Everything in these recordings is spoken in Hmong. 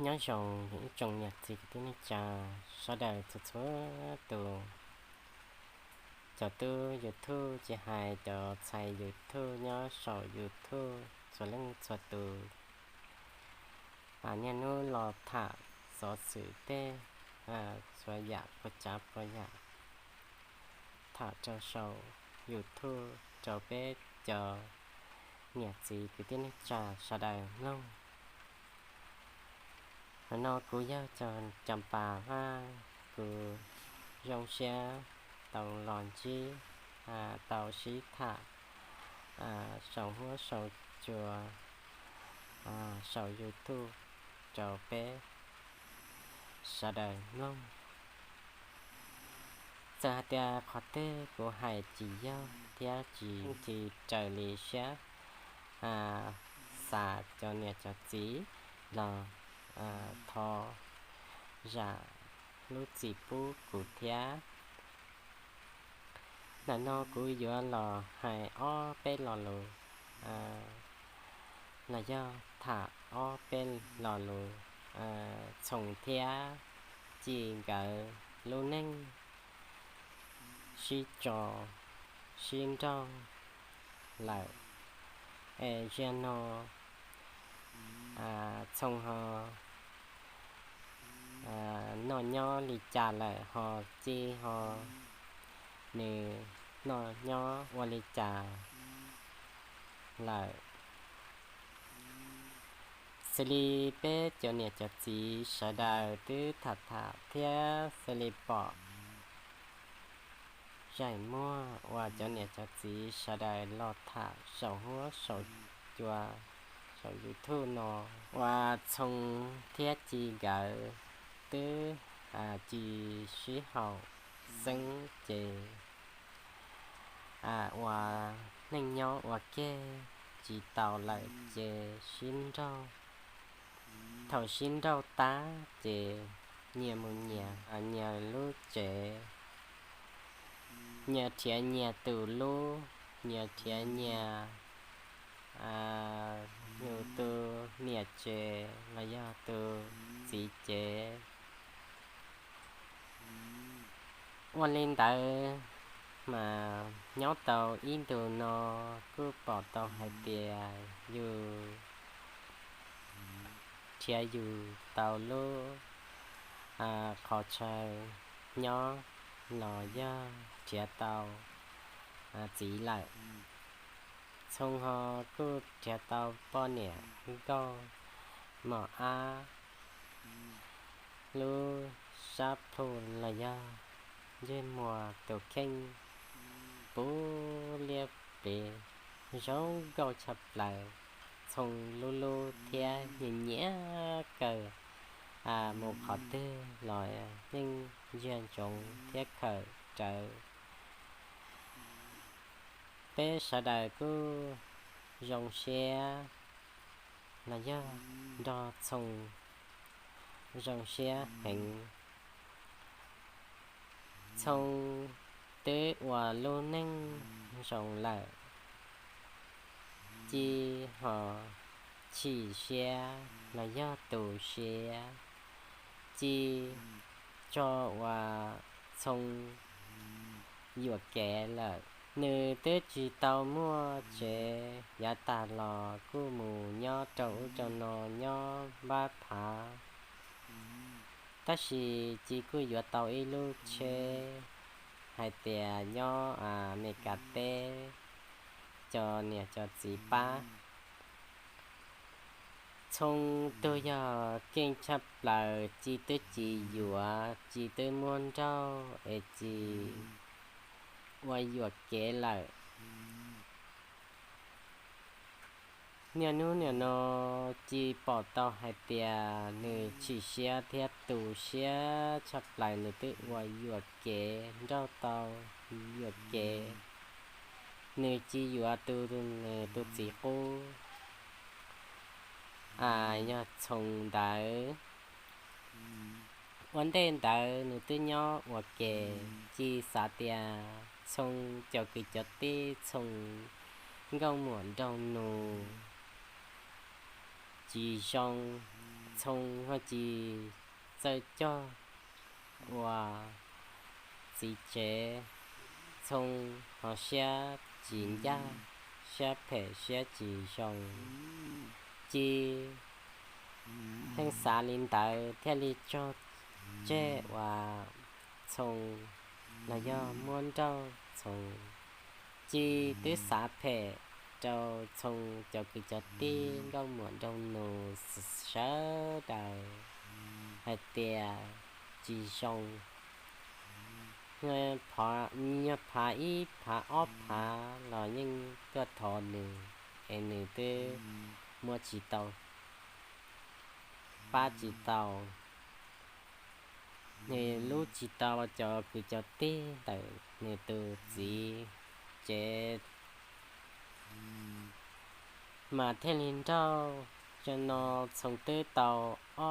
Nyob zoo ib tsoom niam txiv kwv tij neej tsa sawv daws txhua txhua tus, cov tub YouTube tsis hais cov txhais YouTube nyob saum YouTube txhua leej txhua tus. Niaj hnub los tham xov xwm tej, txhua yam puas tsav puas yam tham rau saum YouTube rau peb cov niam txiv kwv tij neej tsa sawv daws mloog. Hnub no kuv yog Cam Pas Vaj, kuv zoo siab tau los ntsib, tau sib tham saum huab saum cua, saum YouTube rau peb sawv daws mloog. Txawm hais tias qhov twg kuv hais tsis yog thiab tsis, tsis raws li siab xav cov niam cov txiv los thov zam lub txim pub kuv thiab. Ntawm no kuv yuav los hais ob peb lo lus, los yog tham ob peb lo lus Txhoos thiab Ci nkawd lub neej sib tso sib nrauj lawm. Es ziag no Txhoos ho noj nyob li cas lawm, ho Ci ho nws noj nyob ua li cas lawm. Xws li peb cov niam cov txiv sawv daws twb tham tham thiab xws li pom zaim muag uas cov niam cov txiv sawv daws los tham saum huab saum cua saum YouTube no, uas Txhoos thiab Ci nkawd twb tsis sib haum xeeb ces uas neej nyob ua ke tsis tau lawm ces sib nrauj. Thaum sib nrauj tag ces nyias mus nyias, nyias lub tsev, nyias nrhiav nyias tus lub, nyias nrhiav nyias, yus tus niam tsev los yog tus txiv tsev. Ua li ntawd mas nyob tau ib ntus no kuj pom tau hais tias yus nrhiav yus tau lub qhov chaw nyob los yog nrhiav tau txiv lawm. Txhoos ho kuj nrhiav tau poj niam nkauj mos ab, lub sab plhu los yog ntsej muag tus kheej puv liab pliv zoo nkauj tshaj plaws. Txhoos lub lub thiab nyiam nyiam kawg, mus qhov twg los yeej ntsia ntsoov thiab khawm rawv. Peb sawv daws kuj zoo siab los yog nrog Txhoos zoo siab heev. Txhoos twb ua lub neej zoo lawm, Ci ho chim siab los yog tu siab. Ci tso uas Txhoos yuam kev lawm. Nws twb tsis tau muaj tsev, yav tag los kuj mus nyob rau ub rau no nyob npab phav. Tab sis Ci kuj yuav tau ib lub tsheb hais tias nyob Amelikas teb, cov niam cov txiv pab. Txhoos tus yog keej tshaj plaws, Ci twb tsis yuav, Ci twb muab nrauj es Ci ua yuam kev lawm. Niaj hnub niaj no Ci pom tau hais tias nws chim siab thiab tu siab tshaj plaws, nws twb ua yuam kev nrauj tau yuam kev. Nws Ci yuav tus, nws tus txiv qub yog Txhoos ntawd. Ua ntej ntawd nws twb nyob ua ke, Ci xav tias Txhoos cov kwv cov tij, Txhoos nkauj muam nraug nus tsis zoo, Txhoo ho tsis txawj cog ua txiv tsev, Txhoo ho siab tsis ncaj, siab phem siab tsis zoo. Ci pheej xav li ntawd thiaj li tso tseg ua Txhoo los yog muab nrauj Txhoo. Ci twb xav phem rau Txhoo cov kwv cov tij nkauj muam nraug nus sawv daws hais tias tsis zoo. Nyuag phav ib phav ob phav los yeej tuaj thov nws, es nws twb muab tsis tau, pab tsis tau, nws hlub tsis tau cov kwv cov tij ntawm nws tus txiv tsev, mas thiaj li nrauj. Tam no Txhoo twb tau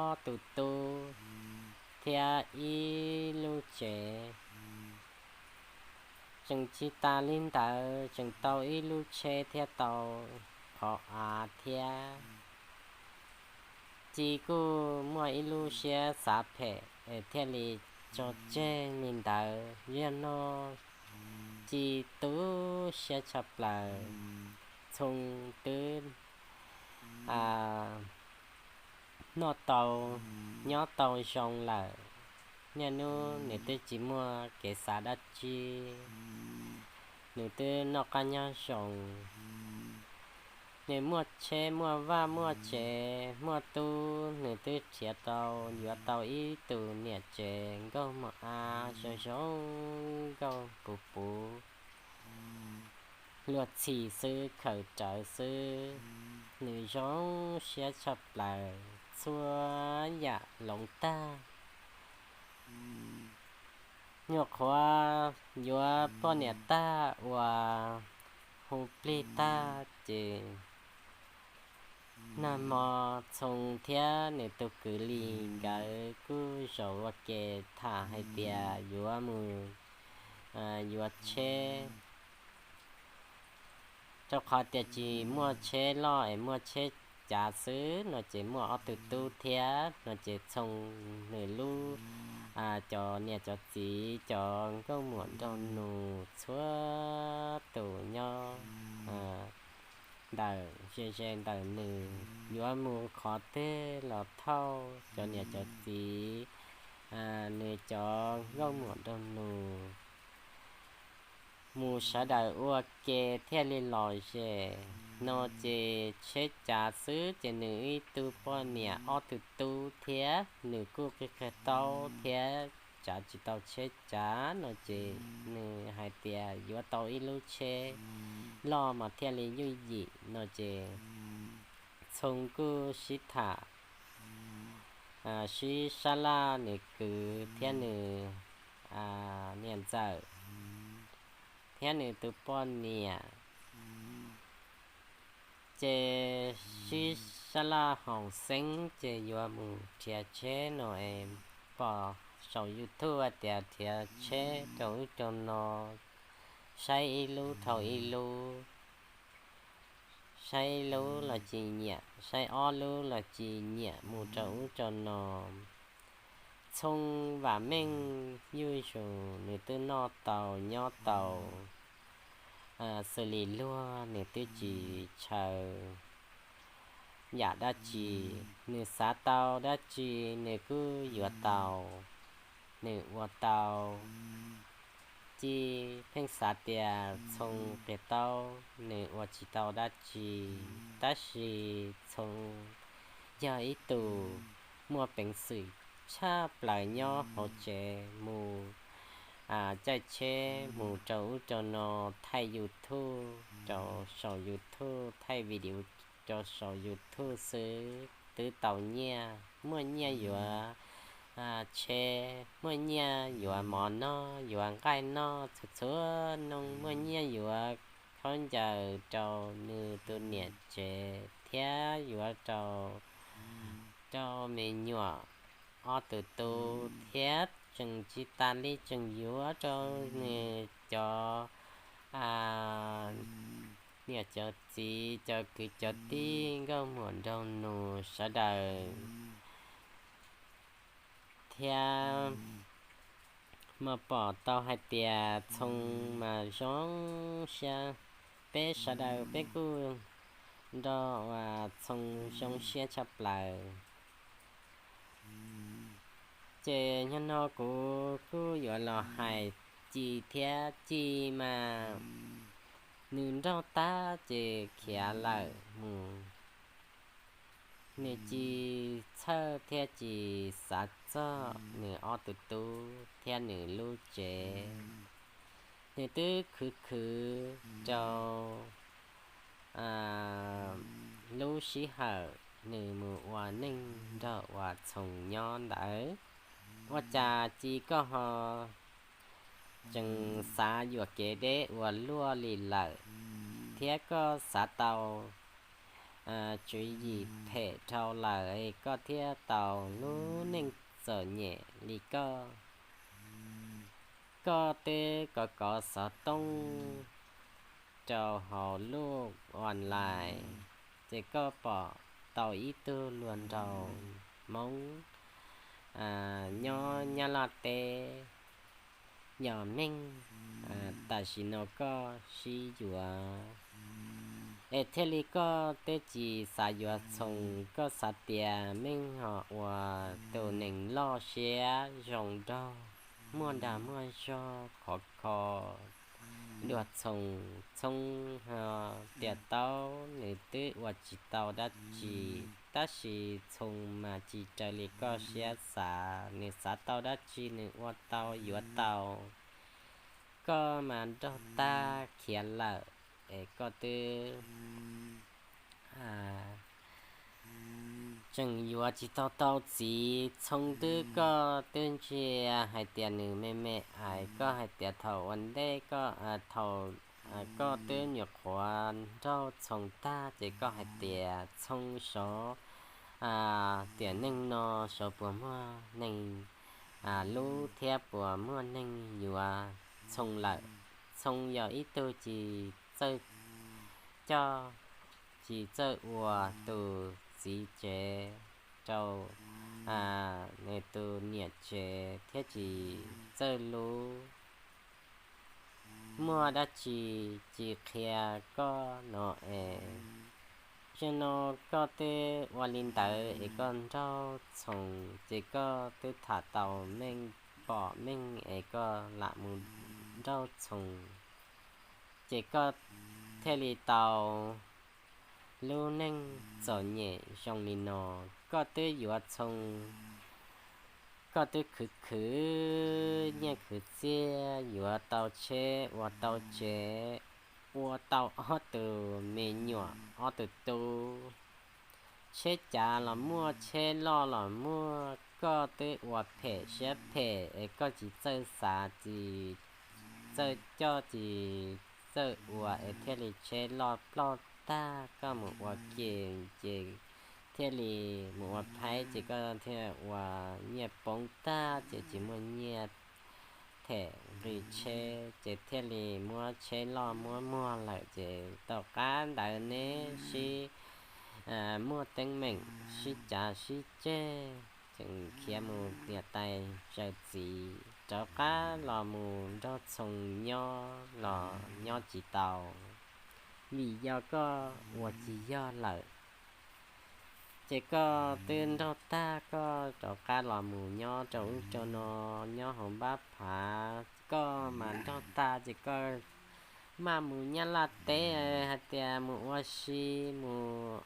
ob tug tub thiab ib lub tsev. Tseem tsis tas li ntawd, tseem tau ib lub tsheb thiab tau qhov av thiab. Ci kuj muaj ib lub siab xav phem es thiaj li tso tseg li ntawd. Yog no Ci tu siab tshaj plaws, Txhoo twb noj tau nyob tau zoo lawm. Niaj hnub nws twb tsis muaj kev xav dab tsi, nws twb noj qab nyob zoo. Nws muaj tsheb muaj vaj muaj tsev muaj tub, nws twb nrhiav tau yuav tau ib tug niam tsev nkauj mos av zoo zoo nkauj puv puv, luag txhim xwb khawm rawv xwb. Nws zoo siab tshaj plaws, txhua yam hloov tag. Nyuam qhuav yuav poj niam tag uas hu plig tag ces nag hmo Txhoo thiab nws tus kwv Lis nkawd kuj zaum ua ke tham hais tias yuav mus yuav tsheb, rau qhov tias tsis muaj tsheb loj es muaj tsheb cav xwb no ces muaj ob tug tub thiab no ces Txhoo nws lub, cov niam cov txiv cov nkauj muam nraug nus txhua tus nyob ntawm ze ze ntawm nws yuav mus qhov twg los thauj cov niam cov txiv, nws cov nkauj muam nraug nus mus sawv daws ua ke thiaj li lom zem no ces tsheb cav xwb ces nws ib tug poj niam ob tug tub thiab nws kuj qig qig taub thiab tsav tsis tau tsheb cav no ces nws hais tias yuav tau ib lub tsheb loj mas thiaj li yooj yim no ces Txhoo kuj sib tham, sib sab laj nws kwv thiab nws niam ntxawm thiab nws tus poj niam ces sib sab laj haum xeeb ces yuav mus nrhiav tsheb no es pom saum YouTube hais tias nrhiav tsheb rau ub rau no, saib ib lub dhau ib lub, saib ib lub los tsis nyiam, saib ob lub los tsis nyiam, mus rau ub rau no. Txhoo vam meej yuj zus, nws twb noj tau nyob tau xws li luag, nws twb tsis tshaw yam dab tsi, nws xav tau dab tsi nws kuj yuav tau, nws ua tau. Ci pheej xav tias Txhoo qig taub, nws ua tsis tau dab tsi, tab sis Txhoo yog ib tug muaj peev xwm tshaj plaws nyob hauv tsev mus caij tsheb mus rau ub rau no, thaij YouTube rau saum YouTube, thaij video rau saum YouTube xwb twb tau nyiaj. Muaj nyiaj yuav tsheb, muaj nyiaj yuav mov noj, yuav nqaij noj, txhua txhua noo, muaj nyiaj yuav khaub ncaws rau nws tus niam tsev thiab yuav rau, rau me nyuam ob tug tub thiab tseem tsis tas li tseem yuav rau nws cov niam cov txiv cov kwv cov tij nkauj muam nraug nus sawv daws thiab mas pom tau hais tias Txhoo mas zoo siab, peb sawv daws peb kuj nrog uas Txhoo zoo siab tshaj plaws. Ces nyob no kuv kuj yuav los hais Ci thiab, Ci mas nws nraug tag ces khiav lawm mus. Nws Ci txhawj thiab Ci xav txog nws ob tug tub thiab nws lub tsev. Nws twb khwv khwv rau lub sij hawm nws mus ua neej nrog uas Txhoo nyob ntawd. Ua cas Ci koj ho tseem xav yuam kev deb ua luaj li lawm, thiab koj xav tau tswv yim phem dhau lawm es koj thiaj tau lub neej txom nyem li koj. Koj twb kov kov xov tooj rau hauv lub online, ces koj pom tau ib tug hluas nraug Hmoob nyob Nyab Laj teb, yog Meej, tam sim no koj sib yuav, es thiaj li koj twb tsis xav yuav Txhoo, koj xav tias Meej ho ua tus neeg loj siab zoo nraug, muaj dag muaj zog khov kho dua Txhoo. Txhoo ho tiam tau nws twb ua tsis tau dab tsi, tab sis Txhoo mas tsis raws li koj siab xav, nws xav tau dab tsi nws ua tau yuav tau. Koj mas nraug tag khiav lawm, es koj twb tseem yuav tsis tau tau txiv. Txhoo twb, koj twb ntsia hais tias nws me me ais, koj hais tias thaum ua ntej koj, thaum koj twb nyuam qhuav nrauj Txhoo tag ces koj hais tias Txhoo sov, tiam neej no sov puas muaj neeg lub thiab puas muaj neeg yuav Txhoo lawm. Txhoo yog ib tug tsis txawj coj, tsis txawj ua tus txiv tsev rau nws tus niam tsev thiab tsis txawj lub. Muaj dab tsi tsis qhia koj no es. Zaum no koj twb ua li ntawd es koj nrauj Txhoo, ces koj twb tham tau Meej, pom Meej es koj lam mus nrauj Txhoo, ces koj thiaj li tau lub neej txom nyem zoo li no. Koj twb yuav Txhoo, koj twb khwv khwv nyiaj khwv txiaj, yuav tau tsheb, ua tau tsev, ua tau ob tug me nyuam ob tug tub. Tsheb cav los muaj, tsheb loj los muaj, koj twb ua phem siab phem es koj tsis txawj xav, tsis txawj coj, tsis txawj ua es thiaj li tsheb loj ploj tag, koj mus ua ke ces thiaj li mus ua phaib ces koj thiaj ua nyiaj poob tag ces tsis muaj nyiaj them nqi tsheb ces thiaj li muab tsheb loj muab muag lawm ces tom qab ntawd neb sib muaj teeb meem sib cav sib ceg, tseem khiav mus niam tais zaws txiv, rov qab los mus nrog Txhoo nyob los nyob tsis tau, vim yog koj ua tsis yog lawm. Ces koj twb nrauj tag koj rov qab los mus nyob rau ub rau no, nyob hauv npab phav, koj mas nrauj tag ces koj maj mus Nyab Laj teb hais tias mus ua si, mus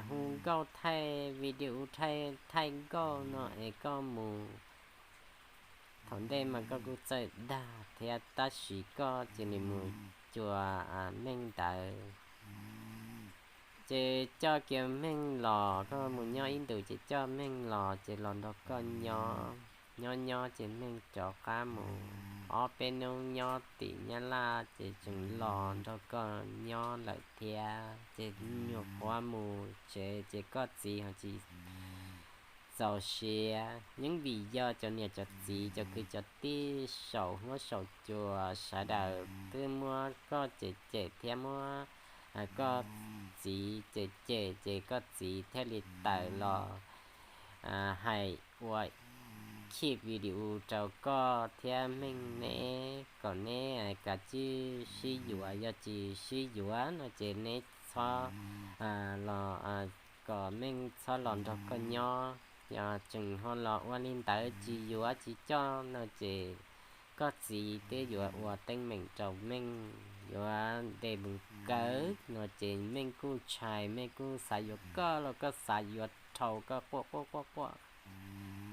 hu nkauj thaij video, thaij nkauj no es koj mus. Thaum ntej mas koj kuj txawj dag thiab tab sis koj cia li mus cuag Meej ntawd. Ces coj kiag Meej los, koj mus nyob ib ntus ces coj Meej los ces los nrog koj nyob. Nyob nyob ces Meej rov qab mus ob peb hnub nyob tim Nyab Laj ces tseem los nrog koj nyob lawm thiab. Ces nyuam qhuav mus tsev ces koj txiv ho tsis txaus siab, yeej vim yog cov niam cov txiv cov kwv cov tij saum huab saum cua sawv daws twb muab koj cem cem thiab muab koj txiv cem cem ces koj txiv thiaj li tawm los hais ua khij video rau koj thiab Meej neb kom neb kav tsij sib yuav, yog tsis sib yuav no ces neb txhob los, kom Meej txhob los nrog koj nyob. Yog tseem ho los ua li ntawd tsis yuav tsis coj no ces koj txiv twb yuav ua teeb meem rau Meej, yuav ntes mus kaw no ces Meej kuj ntshai, Meej kuj xav yuav koj los koj xav yuav dhau koj quaj quaj quaj quaj.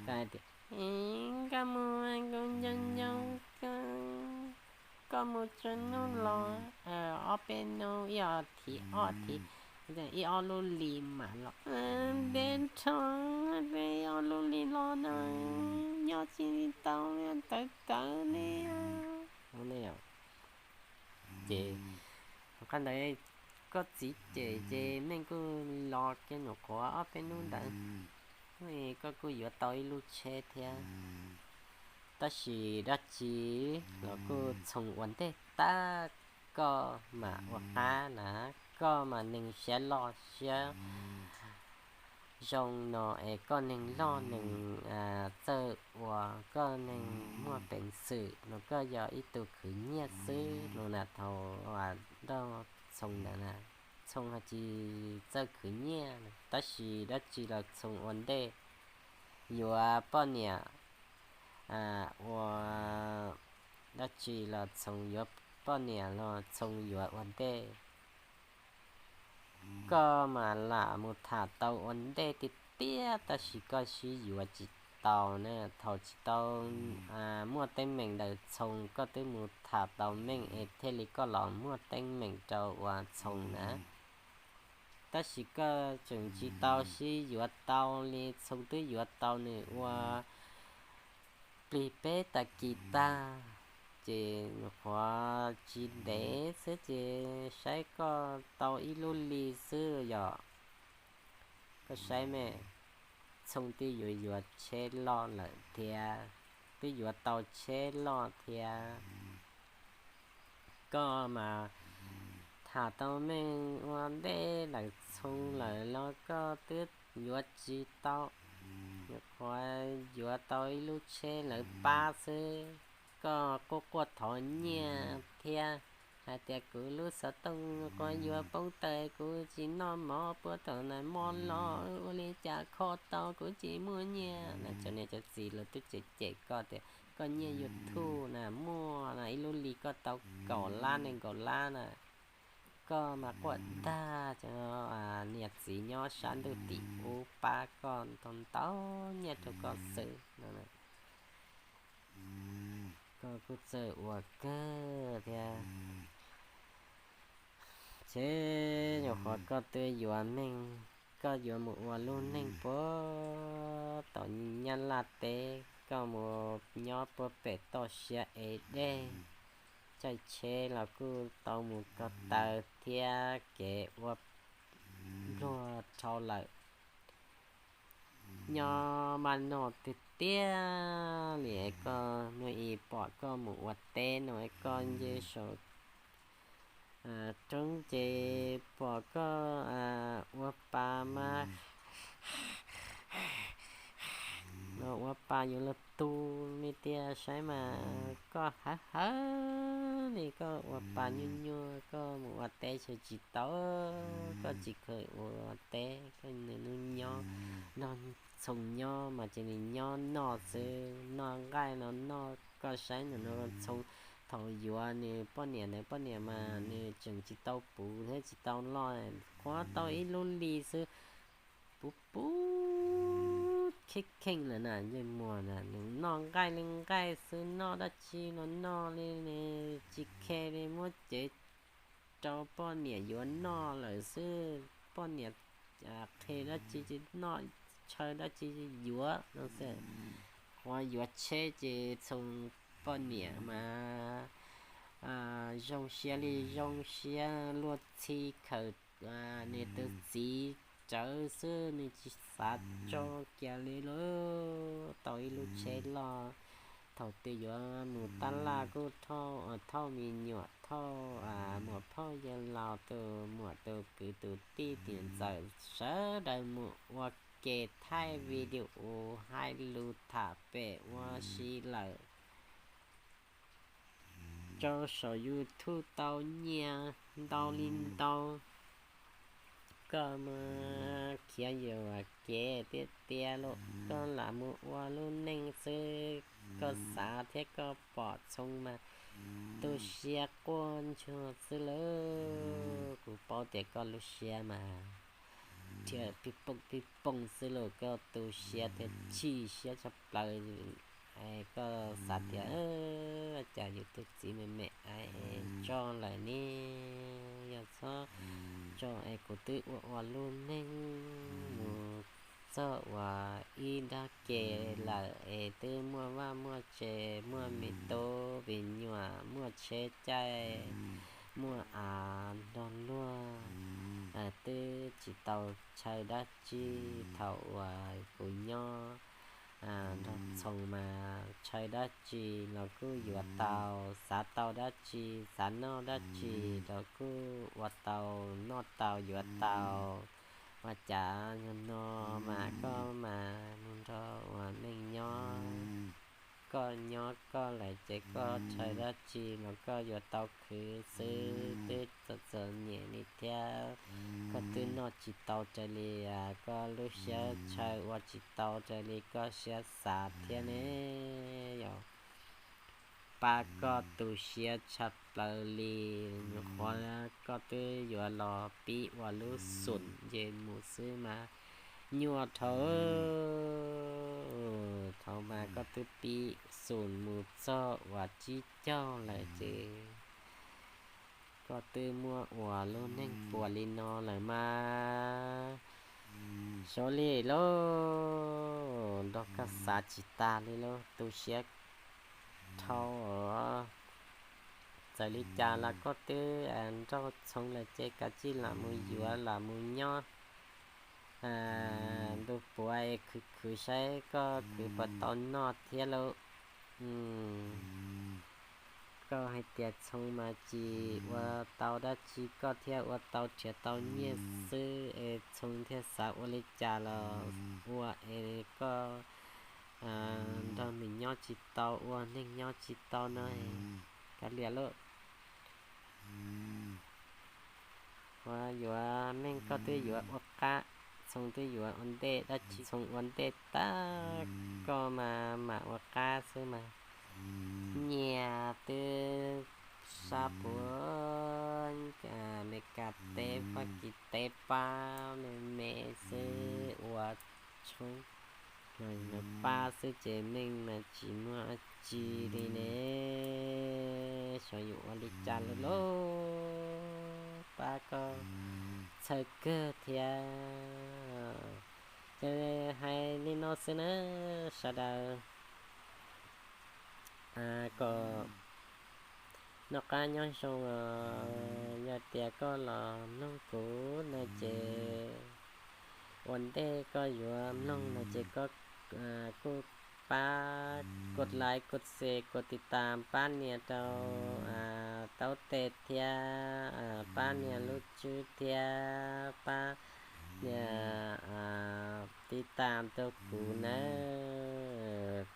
Koj hais tias, koj mus, kuv nco nco koj, koj mus tsaws nub los ob peb nub, ib ob thiv, ob thiv, ib ob lub hlis mam los. Ntev dhau, ib ob lub hlis los no nyob tsis tau, tawv tawv li. Ces qhov ntawd koj txiv cem ces Meej kuj los kiag nyuam qhuav ob peb hnub ntawd, koj kuj yuav tau ib lub tsheb thiab. Tab sis dab tsi los kuj Txhoo ua ntej tag, koj mam ua qab na, koj mas neeg siab loj siab zoo no es koj neeg loj neeg txawj ua, koj neeg muaj peev xwm no, koj yog ib tug khwv nyiaj xwb no na. Thaum nrog Txhoo ntawd na, Txhoo ho tsis txawj khwv nyiaj, tab sis dab tsi los Txhoo ua ntej yuav poj niam, ua dab tsi los Txhoo yuav poj niam los Txhoo yuav ua ntej. Koj mas lam mus tham tau ua ntej tiag tiag, tab sis koj sib yuav tsis tau na. Thaum tsis tau muaj teeb meem ntawm Txhoo koj twb mus tham tau Meej es thiaj li koj los muaj teeb meem rau uas Txhoo na. Tab sis koj tseem tsis tau sib yuav tau li, Txhoo twb yuav tau nws ua plig peb tag kis tag, ces nyuam qhuav tsis ntev xwb ces saib koj tau ib lub hli xwb yom. Koj saib me, Txhoo twb yuav yuav tsheb loj lawm thiab, twb yuav tau tsheb loj thiab. Koj mas tham tau Meej ua ntej lawm Txhoo lawm los koj twb yuav tsis tau. Nyuam qhuav yuav tau ib lub tsheb lawv pab xwb, koj quaj quaj thov nyiaj thiab hais tias kuv lub xov tooj quav yuav poob tawm, kuv tsis noj mov puag thaum nag hmo los, ua li cas kho tau, kuv tsis muaj nyiaj na. Cov niam cov txiv lawv twb cem cem koj tias koj nyiaj YouTube na muaj na ib lub hli koj tau kaum lab nees nkaum lab na. Koj mas quaj tag, cov niam txiv nyob sab ntuj tim ub pab koj ntau ntau nyiaj rau koj xwb no. Koj kuj txawj ua kawg thiab. Ces nyuam qhuav koj twb yuav Meej, koj yuav mus ua lub neej puag tom Nyab Laj teb, koj mus nyob puag pem toj siab ev dej, caij tsheb los kuj tau mus ko taw thiab kev ua npluag dhau lawm. Nyob maj noj tiag tiag li es koj muaj ib pom koj mus ua teb no es koj nce saum roob ces pom koj ua pa mas los ua pa yuav luag tu li tiag, saib mas koj hawv hawv li, koj ua pa nyuaj nyuaj, koj mus ua teb tsis tau, koj tsis kheev ua teb, koj nws nub nyob nrog Txhoo nyob mas ces nws nyob noj xwb, noj nqaij los noj, koj saib nws no Txhoo thaum yuav nws poj niam ntawd poj niam mas nws tseem tsis tau puv thiab tsis tau loj, qhuav tau ib lub hli xwb puv puv kheej kheej lawm na, ntsej muag na, nws noj nqaij li nqaij xwb, noj dab tsi los noj li, tsis khe li, muab cev rau poj niam yuav noj lawm xwb, poj niam qhia dab tsi tsis noj, chaw dab tsi yuav no xwb. Qhuav yuav tsheb ces Txhoo poj niam mas zoo siab li zoo siab, luag txhij khaws nws tus txiv rawv xwb, nws tsis xav tso kiag li lauj. Tau ib lub tsheb loj, thaum twg yuav mus tab laj kuj thauj me nyuam, thauj muam phauj yawg laus, tus muam tus kwv tus tij niam ntxawm sawv daws mus ua ke thaij video hais lus tham pem ua si lawm rau saum YouTube tau nyiaj ntau li ntau. Koj mus khiav yuam kev tiag tiag los koj lam mus ua lub neej xwb, koj xav thiab koj pom Txhoov mas tu siab quaj ntsuag xwb lauj. Kuv paub tias koj lub siab mas dhia pij pooj pij pooj xwb lauj, koj tu siab thiab chim siab tshaj plaws. Koj xav tias cas yus tus txiv me me es tso lawm ne, yog txhob tso es kuv twb ua ua lub neej mus txog uas ib nrab ke lawm es twb muaj vaj muaj tsev, muaj me tub me nyuam, muaj tsheb caij, muaj av nrog luag, twb tsis tau chaw dab tsi. Thaum uas kuv nyob nrog Txhoov mas chaw dab tsi los kuj yuav tau, xav tau dab tsi, xav noj dab tsi los kuj ua tau, noj tau yuav tau. Ua cas yog no mas koj mas mus nrog ua neej nyob, koj nyob koj lawm ces koj chaw dab tsi los koj yuav tau khwv xwb, twb txom txom nyem li thiab, koj twb noj tsis tau raws li koj lub siab, chaw ua tsis tau raws li koj siab xav thiab ne. Yog pab koj tu siab tshaj plaws li, nyuam qhuav koj twb yuav los pib ua lub xum nce mus xwb mas nyuaj dhau. Thaum mas koj twb pib xum mus txog uas tsib caug lawm ces koj twb muab ua lub neej puas li no lawm mas xyov li lauj, nrog koj xav tsis tag li lauj, tu siab dhau. Txawm li cas los koj twb nrauj Txhoov lawm ces kav tsij lam mus yuav lam mus nyob ntu puav es khwv khwv saib koj khwv puas tau noj thiab lauj. Koj hais tias Txhoov mas tsis ua tau dab tsi, koj thiaj ua tau nrhiav tau nyiaj xwb es Txhoov thiaj xav ua li cas los ua es koj nrog nws nyob tsis tau, ua neej nyob tsis tau no. Kav liam lauj, ua yuav neej koj twb yuav ua qab, Txhoov twb yuav ua ntej, dab tsi Txhoov ua ntej tag koj mas mam ua qab xwb mas. Nyiaj twb sab puag Amelikas teb, Fab Kis teb pab me me xwb, ua tshoob los pab xwb ces neej mas tsis muaj dab tsi li ne. Xyov yuav ua li cas lawm lauj, pab koj txhawj kawg thiab. Ces hais li no xwb na sawv daws, kom noj qab nyob zoo os. Yog tias koj los mloog kuv no ces ua ntej koj yuav mloog no ces koj kuj pab kos like, kos share, kos tiv tam pab nias rau taub tes thiab pab nias lub tswb thiab pab nias tiv tam rau kuv nawb.